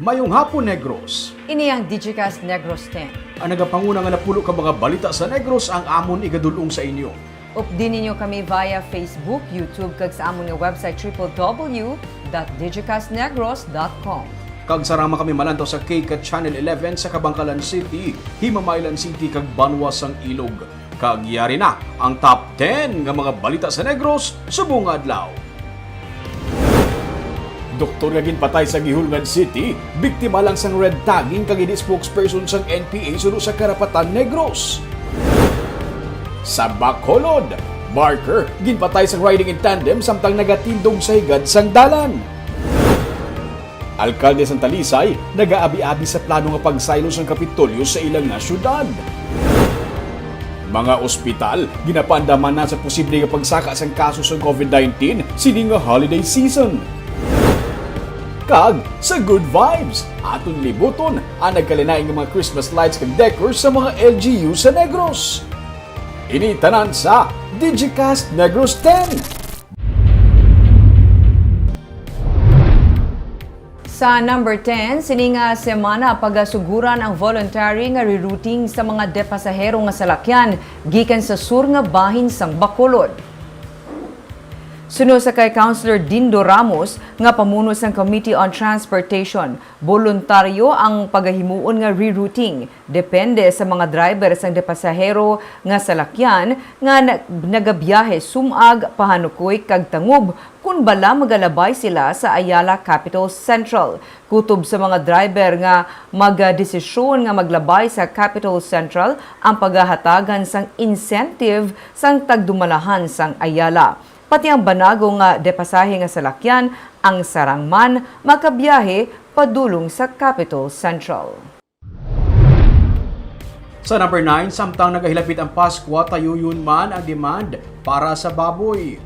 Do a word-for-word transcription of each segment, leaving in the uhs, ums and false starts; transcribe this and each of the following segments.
Mayong hapon, Negros. Ini ang Digicast Negros ten. Ang nagapanguna nga napulo ka mga balita sa Negros ang amon igadul-ong sa inyo. Updi ninyo kami via Facebook, YouTube, kag sa amon nga website, triple W dot digicast negros dot com. Kag sarang man kami malantaw sa K cat Channel eleven sa Kabankalan City, Himamaylan City, kag Banwa sang Ilog. Kag yari na ang top ten nga mga balita sa Negros subong nga adlaw. Doktor nga ginpatay sa Guihulngan City, biktima lang sang red tagging kag indi spokesperson sang N P A suno sa Karapatan Negros. Sa Bacolod, barker ginpatay sang riding in tandem samtang nagatindog sa higad sang dalan. Alkalde sang Talisay nagaabi-abi sa plano nga pagsaylo sang Kapitolyo sa ila nga syudad. Mga ospital ginapaandaman na sa posible nga pagsaka sang kaso sang COVID nineteen sini nga holiday season. Kag sa Good Vibes, aton libuton ang nagkalain-lain nga mga Christmas lights kag decor sa mga L G U sa Negros. Ini tanan sa Digicast Negros ten. Sa number ten, sini nga semana pagasuguran ang voluntary nga rerouting sa mga depasahero nga salakyan gikan sa sur nga bahin sang Bacolod. Suno sa kay Councilor Dindo Ramos nga pamuno sang Committee on Transportation, boluntaryo ang pagahimuon nga rerouting. Depende sa mga driver sang depasahero nga salakyan nga na-, nagabiyahe sum-ag, pahanukoy kag tangob kon bala magalabay sila sa Ayala Capitol Central. Kutob sa mga driver nga magadesisyon nga maglabay sa Capitol Central ang pagahatagan sang incentive sang tagdumalahan sang Ayala. Pati ang banago nga depasahe nga salakyan ang sarang man makabiyahe padulong sa Capitol Central. Sa number nine, samtang nagahilapit ang Paskwa, tayuyon man ang demand para sa baboy.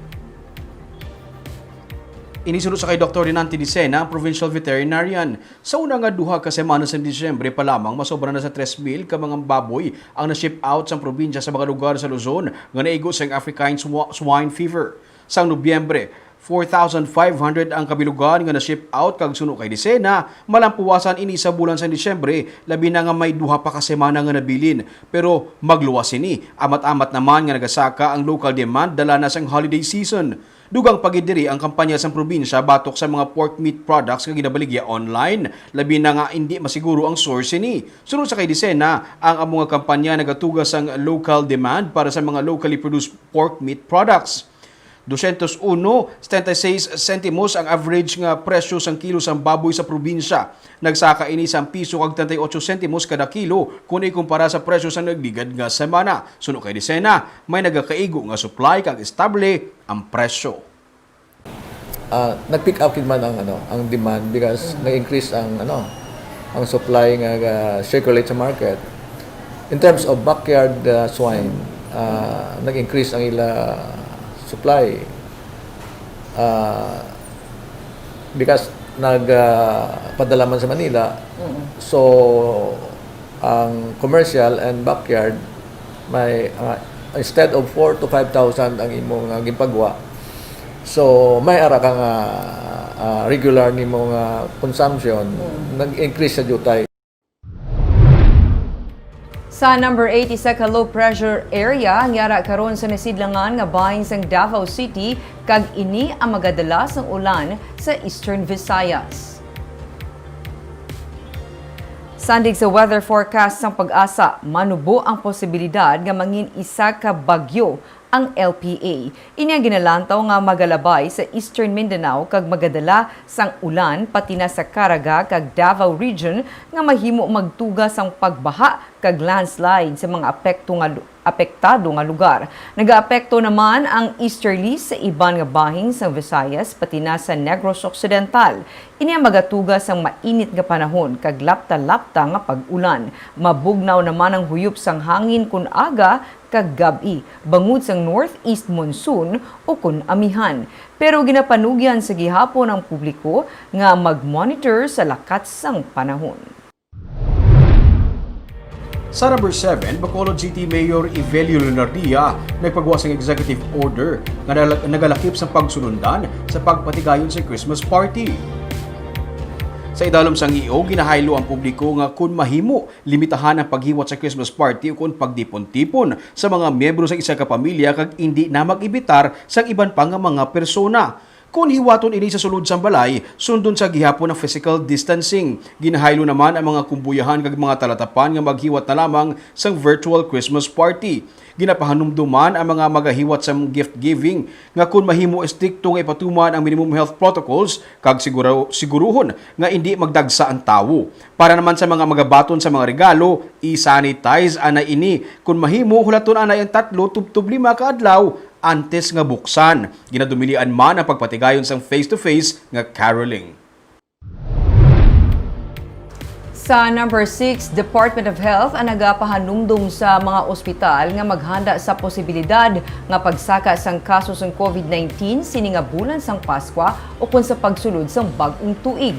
Ini suno sa kay Doktor Renan Tidisena, ang provincial veterinarian. Sa una nga duha ka semana sa Disyembre pa lamang, masobra na sa tres mil ka mga baboy ang na-ship out sa probinsya sa mga lugar sa Luzon nga naigo sang African swa-, swine fever. Sang Nobyembre, four thousand five hundred ang kabilugan nga na-ship out, kag suno kay Disena, malampuwasan ini sa bulan sang Disyembre, labi na nga may duha pa ka semana nga nabilin. Pero magluwas sini, amat-amat naman nga nagasaka ang local demand dala na sang holiday season. Dugang pa gid diri ang kampanya sang probinsya batok sa mga pork meat products nga ginabaligya online, labi na nga indi masiguro ang source sini. Suno sa kay Disena, ang amo nga kampanya nagatuga sang local demand para sa mga locally produced pork meat products. Dosyentos uno setenta y seis sentimos ang average nga presyo sang kilo sang baboy sa probinsya. Nagsaka ini sang piso kag treinta y ocho sentimos kada kilo kon ikumpara sa presyo sa nagligad nga semana. Suno kay Disena, may nagakaigo nga supply kag estable ang presyo. Ah, nag-pick up gid man ang, ano, ang demand because nag-increase ang, ano, ang supply nga ga-circulate sa market. In terms of backyard, ah, swine, ah, nag-increase ang ila supply. Ah, because nag, ah, padala man sa Manila, so ang commercial and backyard may, ah, instead of four to five thousand ang imo nga ginpagwa, so may ara ka nga, ah, regular nimo nga consumption, nag-increase sa jutay. Sa number eight, isa ka low pressure area ang yara karon sa nasidlangan nga bahin sang Davao City, kag ini ang magadala sang ulan sa Eastern Visayas. Sandig sa weather forecast sang PAGASA, manubo ang posibilidad nga mangin isa ka bagyo ang L P A. Ini ang ginalantaw nga magalabay sa Eastern Mindanao kag magadala sang ulan pati na sa Caraga kag Davao Region nga mahimo magtuga sang pagbaha kag landslide sa mga apekto nga lu-, apektado nga lugar. Nagaapekto naman ang easterlies sa iban nga bahin sang Visayas pati na sa Negros Occidental. Ini ang magatuga sang mainit nga panahon kag lapta-lapta nga pag-ulan. Mabugnaw naman ang huyop sang hangin kon aga kag gab-i, bangod sang northeast monsoon o kon amihan. Pero ginapanugyan sa gihapon ang publiko nga mag-monitor sa lakat sang panahon. Sa number seven, Bacolod City Mayor Evelio Leonardia nagpagwa sang executive order nga nala-, nagalakip sa pagsulundan sa pagpatigayon sa Christmas party. Sa idalom sang E O, ginahaylo ang publiko nga kun mahimo, limitahan ang paghiwat sa Christmas party o kun pagtipon-tipon sa mga miyembro sa isa ka pamilya kag indi na mag-imbitar sang iban pa nga mga persona. Kon hiwaton ini sa sulod sang balay, sundon sa gihapon ang physical distancing. Ginahaylo naman ang mga kumbuyahan kag mga talatapan nga maghiwat na lamang sang virtual Christmas party. Ginapahanumduman ang mga magahiwat sang gift giving nga kun mahimo, estrikto nga ipatuman ang minimum health protocols kag siguro, siguruhon nga indi magdagsa ang tawo. Para naman sa mga magabaton sa mga regalo, i-sanitize anay ini. Kun mahimo, hulaton anay ang tatlo tubtob lima ka adlaw antes nga buksan. Ginadumilian man ang pagpatigayon sang face-to-face nga caroling. Sa number six, Department of Health ang nagapahanumdom sa mga ospital nga maghanda sa posibilidad nga pagsaka sang kaso sang covid nineteen sini nga bulan sang Paskwa o kon sa pagsulod sang bag-ong tuig.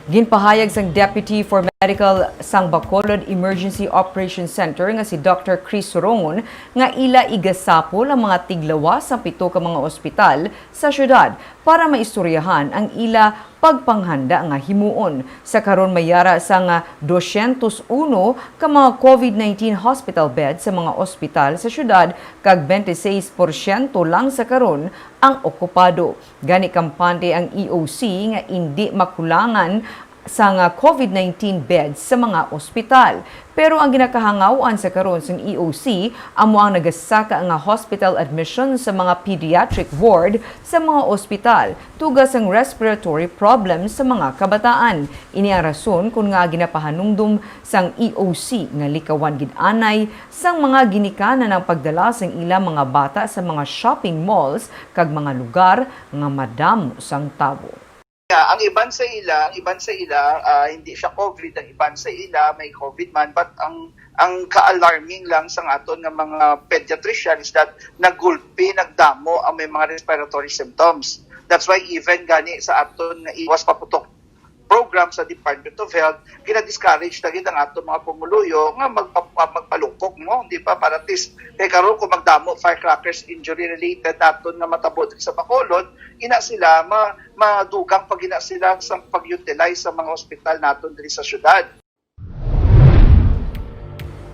Ginpahayag sang Deputy for Medical sang Bacolod Emergency Operations Center nga si Doctor Chris Sorongon nga ila igasapol ang mga tiglawas sang pito ka mga ospital sa syudad para maistoryahan ang ila pagpanghanda nga himuon. Sa karon, may yara sang dosyentos uno ka mga covid nineteen hospital bed sa mga ospital sa syudad, kag twenty-six porsyento lang sa karon ang okupado. Gani, kampante ang E O C nga indi makulangan sang covid nineteen beds sa mga ospital. Pero ang ginakahangaw-an sa karon sang E O C amo ang nagasaka nga hospital admission sa mga pediatric ward sa mga ospital, tuga sang respiratory problems sa mga kabataan. Ini ang rason kon ngaa ginapahanumdom sang E O C nga likawan gid anay sang mga ginikanan ang pagdala sang ila mga bata sa mga shopping malls kag mga lugar nga madamo sang tawo. Yeah, ang iban sa ila, ang iban sa ila, ah, hindi siya covid, ang iban sa ila may covid man, but ang, ang ka-alarming lang sa aton nga mga pediatrician is that nagulpi, nagdamo ang may mga respiratory symptoms. That's why even gani sa aton nga iwas paputok program sa Department of Health, gina-discourage na gid ang aton mga pumuluyo nga magpa-, magpalukok mo, di ba, para at least, kay karon kung magdamo firecrackers injury related naton nga matabo diri sa Bacolod, ina sila ma-, madugang pa gina sila sa pag-utilize sa mga ospital naton diri sa syudad.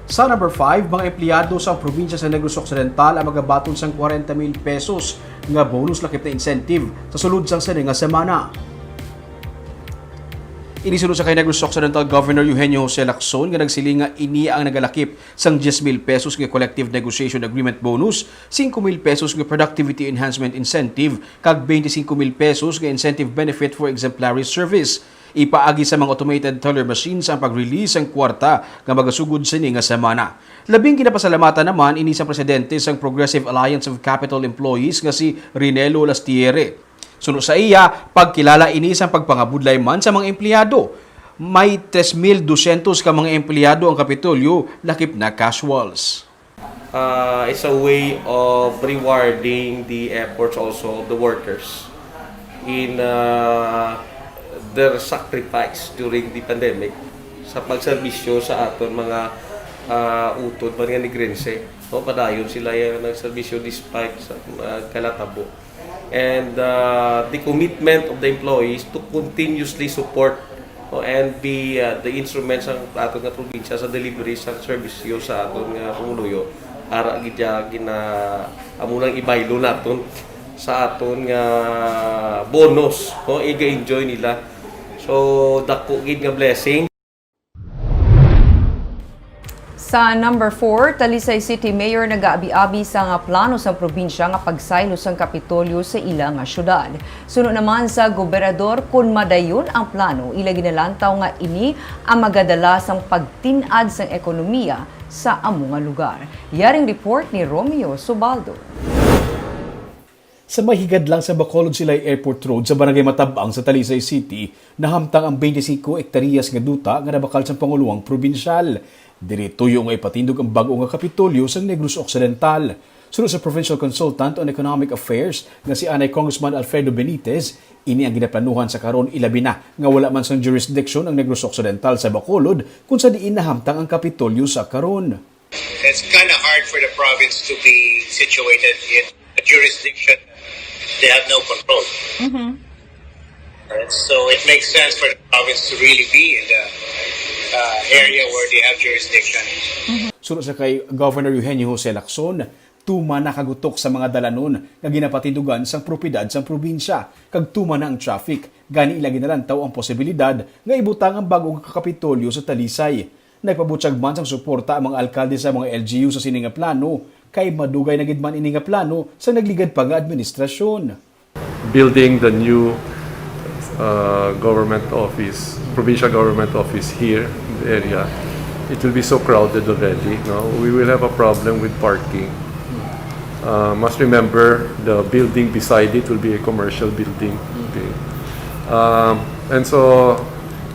Sa number five, mga empleyado sa probinsya sa Negros Occidental ang magabaton sang kwarenta mil pesos nga bonus lakip na incentive sa sulod sang sini nga semana. Ini suno sa kay Negros Occidental Governor Eugenio Jose Lacson nga nagsiling nga ini ang nagalakip sang diyes mil pesos nga collective negotiation agreement bonus, singko mil pesos nga productivity enhancement incentive, kag twenty-singko mil pesos nga incentive benefit for exemplary service. Ipaagi sa mga automated teller machines ang pag-release sang kwarta nga magasugod sini nga semana. Labing ginapasalamatan naman ini sang presidente sang Progressive Alliance of Capitol Employees nga si Rinelo Lastiere. Suno sa iya, pagkilala ini sang pagpangabudlay man sa mga empleyado. May tres mil dosyentos ka mga empleyado ang Kapitolyo, lakip na casuals. Uh, it's a way of rewarding the efforts also of the workers in, uh, their sacrifice during the pandemic sa pagserbisyo sa aton mga, uh, utod, mga Negrense. No, padayon sila yung nagserbisyo despite sa, uh, kalatabo. And, uh, the commitment of the employees to continuously support, no, and be, uh, the instruments ang aton nga probinsya sa delivery sa serbisyo sa aton nga pumuluyo. Ara gid ya gina-, amo nang ibaylo naton sa aton nga bonus, no, iga-enjoy nila. So, dako gid nga blessing. Sa number four, Talisay City Mayor nagaabi-abi sa nga plano sang probinsya nga pagsaylo sang Kapitolyo sa ila nga syudad. Suno naman sa gobernador, kun madayon ang plano, ila ginalantaw nga ini ang magadala sang pagtin-ad sang ekonomiya sa amo nga lugar. Yaring report ni Romeo Subaldo. Sa may higadlang sa Bacolod Silay Airport Road sa Barangay Matabang sa Talisay City, nahamtang ang twenty-singko ektaryas nga duta nga nabakal sang Panguluang Probinsyal. Diri tuyo nga ipatindog ang bag-o nga Kapitolyo sang Negros Occidental. Suno sa Provincial Consultant on Economic Affairs nga si anay Congressman Alfredo Benitez, ini ang ginaplanuhan sa karon, ilabi na nga wala man sang jurisdiction ang Negros Occidental sa Bacolod kung sa diin nahamtang ang Kapitolyo sa karon. It's kinda hard for the province to be situated in a jurisdiction they have no control. Mm-hmm. So it makes sense for the province to really be in the uh, area where they have jurisdiction. Suno sa kay Governor Eugenio Jose Lacson, tuman na kagutok sa mga dalanon nga ginapatindugan sang propiedad sang probinsya, kag tuman na ang traffic, gani ila ginalantaw ang posibilidad nga ibutang ang bag-o nga Kapitolyo sa Talisay. Nagpabutyag man sang suporta ang mga alkalde sa mga L G U sa sini nga plano, kay madugay na gid man ini nga plano sa nagligad pa nga administrasyon. Building the new uh, government office, provincial government office here in the area, it will be so crowded already. No? We will have a problem with parking. Uh, must remember, the building beside it will be a commercial building. Okay. Um, and so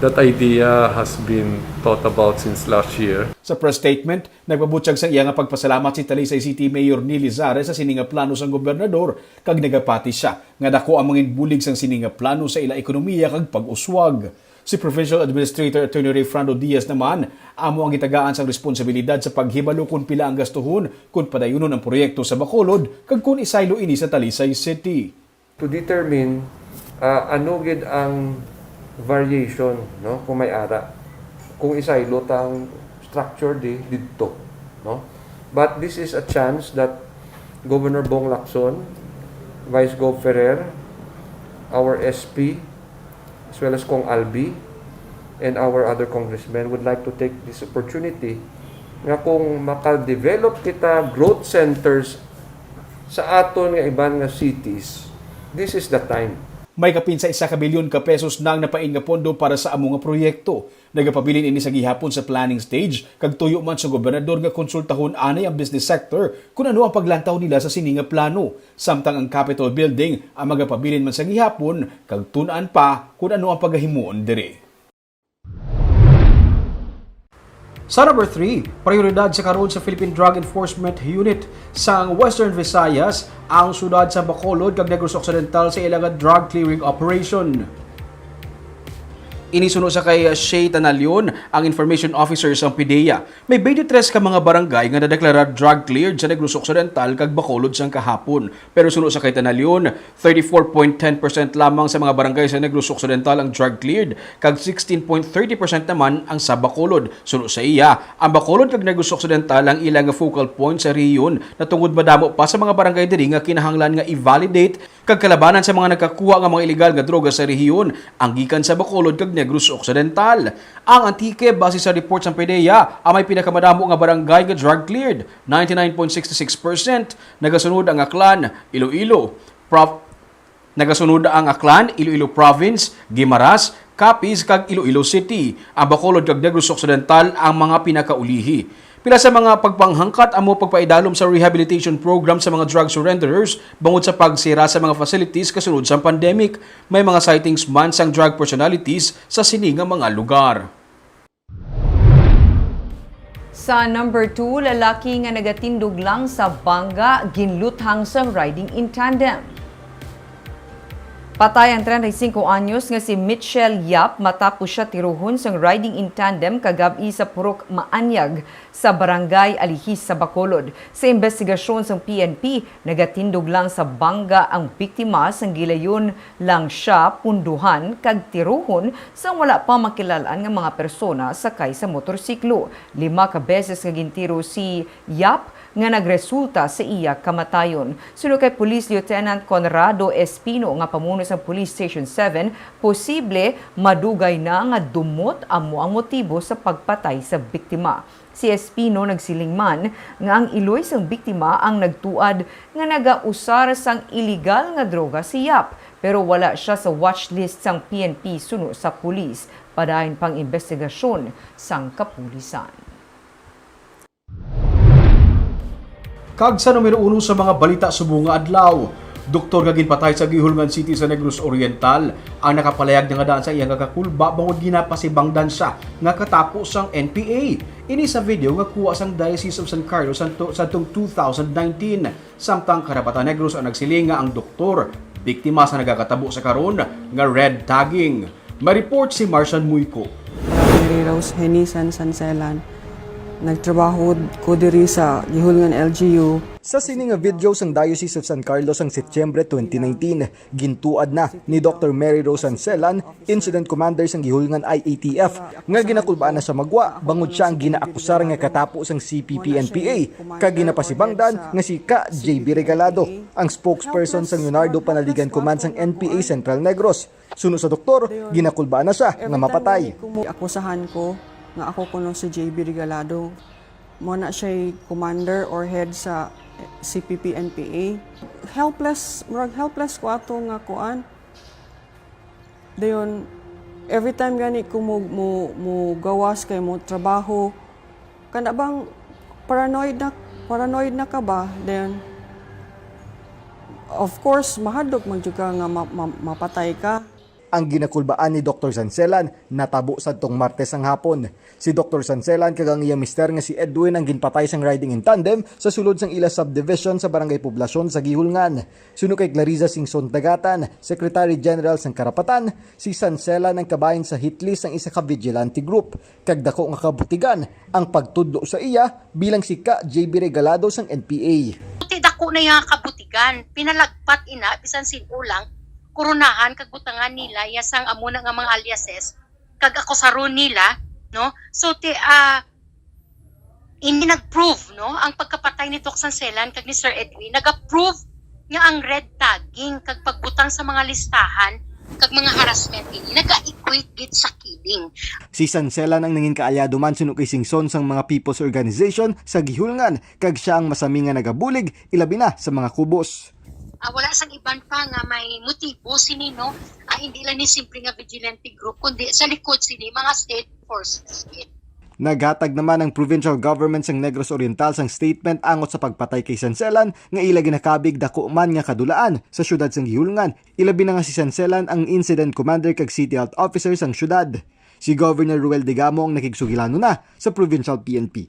that idea has been thought about since last year. Sa press statement, nagpabutyag sang iya nga pagpasalamat si Talisay City Mayor Neil Lizarre sa sini nga plano sang gobernador, kag nagapati sia nga dako ang mangin bulig sang sini nga plano sa ila ekonomiya kag pag-uswag. Si Provincial Administrator Attorney Rayfrando Diaz naman amo ang gitagaan sang responsibilidad sa paghibalo kon pila ang gastuhon kon padayunon ang proyekto sa Bacolod kag kon isaylo ini sa Talisay City. To determine uh, ano gid ang variation, no, kung may ara, kung isaylo tang structure di didto, no. But this is a chance that Governor Bong Lacson, Vice Gov Ferrer, our S P, as well as Cong Albi and our other congressmen would like to take this opportunity nga kung maka-develop kita growth centers sa aton nga iban nga cities, this is the time. May kapin sa isa ka bilyon ka pesos na ang napain nga pondo para sa amo nga proyekto. Nagapabilin ini sa gihapon sa planning stage, kag tuyo man sa gobernador nga konsultahon anay ang business sector kon ano ang paglantaw nila sa sini nga plano. Samtang ang Capitol Building ang magapabilin man sa gihapon, kag tun-an pa kon ano ang pagahimuon diri. Sa number three, prioridad sa karon sa Philippine Drug Enforcement Unit sang Western Visayas ang siyudad sa Bacolod kag Negros Occidental sa ila nga drug clearing operation. Ini suno sa kay Shay Tanalion, ang information officer sang PDEA. May twenty-three ka mga barangay nga nadeklara drug cleared sa Negros Occidental kag Bacolod sang kahapon. Pero suno sa kay Tanalion, thirty-four point ten percent lamang sa mga barangay sa Negros Occidental ang drug cleared, kag sixteen point thirty percent naman ang sa Bacolod. Suno sa iya, ang Bacolod kag Negros Occidental ang ila nga focal point sa rehiyon, na tungod madamo pa sa mga barangay diri nga kinahanglan nga i-validate kag kalabanan sa mga nagkakuha nga mga iligal nga droga sa rehiyon ang gikan sa Bacolod kag Negros Occidental. Ang Antique, base sa report sang PDEA, ang may pinakamadamo nga barangay nga drug cleared, ninety-nine point six six percent. Nagasunod ang Aklan, Iloilo, Prof-, nagasunod ang Aklan, Iloilo Province, Guimaras, Capiz, kag Iloilo City. Ang Bacolod kag Negros Occidental ang mga pinakaulihi. Pila sa mga pagpanghangkat amo pagpaidalom sa rehabilitation program sa mga drug surrenderers bangod sa pagsira sa mga facilities kasunod sang pandemic. May mga sightings man sang drug personalities sa sini nga mga lugar. Sa number two, lalaki nga nagatindog lang sa bangga, ginluthang sang riding in tandem. Patay ang treinta y cinco anyos nga si Mitchell Yap matapos siya tiruhon sang riding in tandem kagab-i sa Purok Maanyag sa Barangay Alihis sa Bacolod. Sa imbestigasyon sang P N P, nagatindog lang sa bangga ang biktima sang gilayon lang siya punduhan kag tiruhon sang wala pa makilal-an nga mga persona sakay sa motorsiklo. Lima ka beses nga gintiro si Yap nga nagresulta sa iya kamatayon. Suno kay Police Lieutenant Conrado Espino nga pamuno sang Police Station seven, posible madugay na nga dumot amo ang motibo sa pagpatay sa biktima. Si Espino nagsiling man nga ang iloy sang biktima ang nagtuad nga nagausar sang iligal nga droga si Yap, pero wala sia sa watch list sang P N P suno sa pulis. Padayon pang imbestigasyon sang kapulisan. Kag sa numero uno sa mga balita subong nga adlaw, doktor nga ginpatay sa Guihulngan City sa Negros Oriental ang nakapalayag na nga daan sa iya nga kakulba bangod ginapasibangdan siya nga katapo sang N P A. Ini sa video nga kuha sang Diocese of San Carlos sadto-, sadtong two thousand nineteen. Samtang Karapatan Negros ang nagsiling nga ang doktor biktima sa nagakatabo sa karon nga red tagging. May report si Marsan Muyko. Mary Rose Henison Sanselan. Nagtrabaho ko diri sa Gihulngan L G U. Sa sini nga video sang Diocese of San Carlos sang Setyembre twenty nineteen, gintuad na ni Doctor Mary Rose Sanselan, Incident Commander sang Gihulngan I A T F, nga ginakulbaan na siya magwa bangod siya ang ginaakusar nga katapo sang C P P N P A kag ginapasibangdan nga si Ka J B Regalado, ang spokesperson sang Leonardo Panaligan Command sang N P A Central Negros. Suno sa doktor, ginakulbaan na siya nga mapatay. Akusahan ko nga ako kuno si J B Regalado. Mo na siya'y commander or head sa C P P N P A. Helpless, murag helpless ko ato nga kuan. Dayon, every time gani ko mo, mo, mo gawas kay mo trabaho, kana bang paranoid na, paranoid na ka ba? Then, of course, mahadlok man jud ka nga ma- ma- mapatay ka. Ang ginakulbaan ni Doktor Sanselan natabo sadtong Martes ang hapon. Si Doktor Sanselan kag ang iyang mister nga si Edwin ang ginpatay sang riding in tandem sa sulod sang ila subdivision sa Barangay Poblacion sa Guihulngan. Suno kay Clariza Singson Dagatan, Secretary General sang Karapatan, si Sanselan ang kabahin sa hit list sang isa ka vigilante group, kag daku nga kabutigan ang pagtudlo sa iya bilang si Ka J B Regalado sang N P A. Ti dako na iya nga kabutigan, pinalagpat ina bisan sin-o lang, koronahan kag butangan nila iya sang amo na nga mga aliases, kag akusaron nila, no? So ti ah ini nag-prove, no, ang pagkapatay ni Doc Sanselan kag ni Sir Edwin, nag-prove nga ang red tagging kag pagbutang sa mga listahan kag mga harassment ini naga-equate gid sa killing. Si Sanselan ang nangin kaalyado man suno kay Singson sang mga People's Organization sa Guihulngan, kag sia ang masami nga nagabulig, ilabi na sa mga kubos. Ah, wala sang iban pa nga may motibo sini, no? Ah, hindi lang ni simple nga vigilante group, kundi sa likod sini mga state forces gid. Naghatag naman ang provincial government sang Negros Oriental sang statement angot sa pagpatay kay Sanselan nga ila ginakabig daku man nga kadulaan sa siyudad sang Guihulngan. Ilabi na nga si Sanselan ang incident commander kag city health officer sang siyudad. Si Governor Ruel Degamo ang nakigsugilano na sa provincial P N P.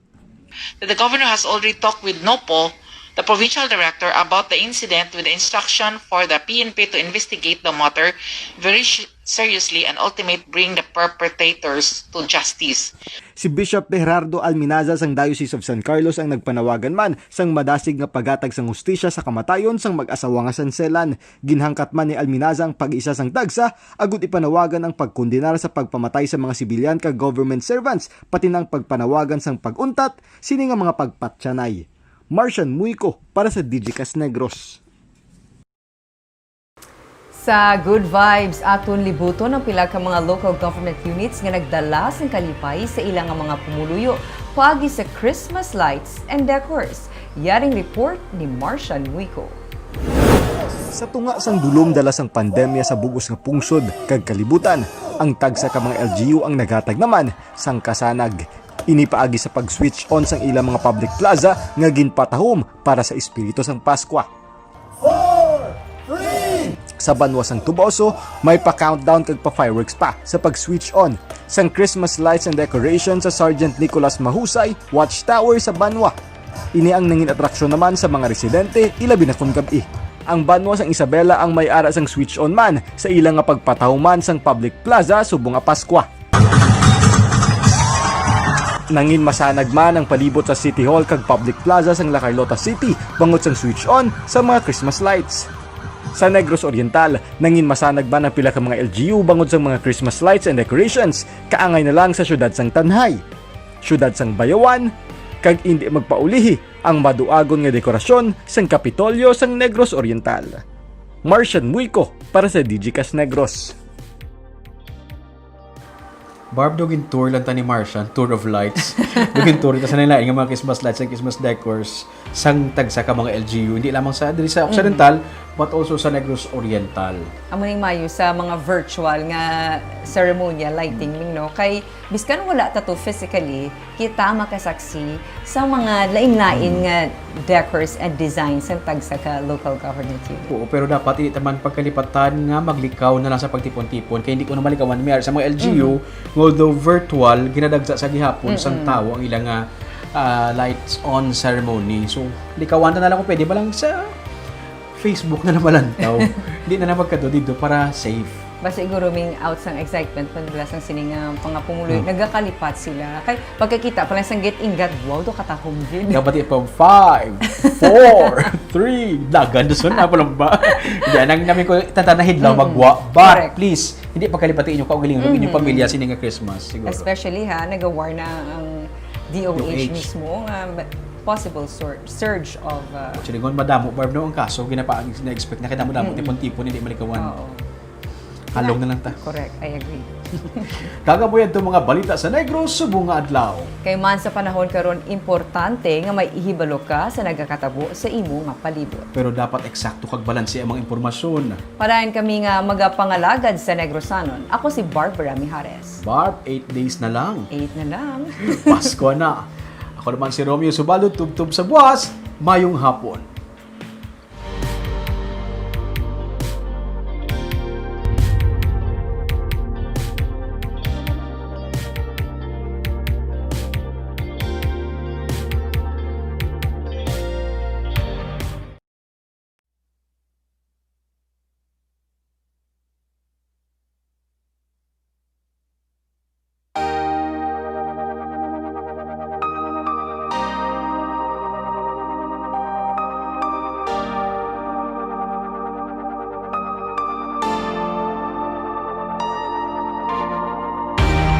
That the governor has already talked with NOPO, the provincial director, about the incident with the instruction for the P N P to investigate the matter very sh- seriously and ultimate bring the perpetrators to justice. Si Bishop Gerardo Alminaza sang Diocese of San Carlos ang nagpanawagan man sang madasig nga paghatag sang hustisya sa kamatayon sang mag-asawa nga Sanselan. Ginhangkat man ni Alminaza ang pag-isa sang tagsa agud ipanawagan ang pagkondenar sa pagpamatay sa mga sibilyan kag government servants, pati na ang pagpanawagan sang pag-untat sini nga mga pagpatyanay. Marcian Muico para sa Digicast Negros. Sa Good Vibes, aton libuton ang pila ka mga local government units nga nagdala sang kalipay sa ila nga mga pumuluyo paagi sa Christmas lights and decors. Yaring report ni Marcian Muico. Sa tunga sang dulom dala sang pandemya sa bug-os nga pungsod kag kalibutan, ang tagsa ka mga L G U ang naghatag naman sang kasanag. Ini paagi sa pag-switch on sang ilang mga public plaza nga ginpatahom para sa espiritu sang Paskwa. Sa banwa sang Tuboso, may pa-countdown kag pa-fireworks pa sa pag-switch on sang Christmas lights and decoration sa Sergeant Nicolas Mahusay Watchtower sa banwa. Ini ang nangin atraksyon naman sa mga residente, ilabi na kon gab-i. Ang banwa sang Isabela ang may ara sang switch on man sa ila nga pagpatahuman sang public plaza subong nga Paskwa. Nangin masanag man ang palibot sa City Hall kag public plaza sang La Carlota City bangod sang switch on sa mga Christmas lights. Sa Negros Oriental, nangin masanag man ang pila ka mga L G U bangod sang mga Christmas lights and decorations, kaangay na lang sa siyudad sang Tanjay, siyudad sang Bayawan, kag indi magpaulihi ang maduagon nga dekorasyon sang Kapitolyo sang Negros Oriental. Marcian Muico para sa Digicast Negros. Barb, dugin tour lang ta ni Marcian, tour of lights. Dugin tour ta sa nalain nga mga Christmas lights and Christmas decors sang tagsa ka mga L G U, hindi lamang sa diri sa Occidental, but also sa Negros Oriental. Amo ning mayo sa mga virtual nga ceremonial lighting, no? Kay biskan wala ta to physically, kita makasaksi sa mga lain-lain nga decors and designs sang tagsa ka local government unit. Oo, pero dapat hindi ta man pagkalipatan nga maglikaw na lang sa pagtipon-tipon, kay hindi ko na malikawan may sa mga L G U, although virtual, ginadagsa sa gihapon sang tawo ang ilang nga, ah, lights on ceremony. So, likawan ta na lang kung pwede ba lang sa Facebook na lang malantaw. Hindi na lang magkadto dito para safe. Basi siguro ming out sang excitement, pag nabasa sang sini nga mga pumuluyo, Hmm. nagakalipat sila. Kay pagkakita pa lang sang get-ingat, wow, do katahom gid. Dapat ipag five, four, three, dagan, doon na pala ba? Hindi, nang namin ko, tatanahid lang Mm-mm. magwa. But Correct. Please, hindi pagkalipati inyo kaugalingon, inyong Mm-hmm. pamilya, sini nga Christmas, siguro. Especially ha, nag-warn na ang D O H D O H. Mismo nga ma- possible sur- surge of uh, Actually, ngon madamo, Barb, no, ang kaso, ginapa, na-expect na kay damo-damo, Mm-mm. tipon-tipon, hindi malikawan. Oo. Halong na lang ta. Correct, I agree. Kagamoy adto mga balita sa Negros subong nga adlaw. Kay man sa panahon karon, importante nga may ihibalo ka sa nagakatabo sa imo nga palibot. Pero dapat eksakto kag balanse ang mga impormasyon. Padayon kami nga magapangalagad sa Negrosanon. Ako si Barbara Mijares. Barb, eight days na lang. Eight na lang. Pasko na. Ako naman si Romeo Subaldo, tubtob sa buwas. Mayong hapon.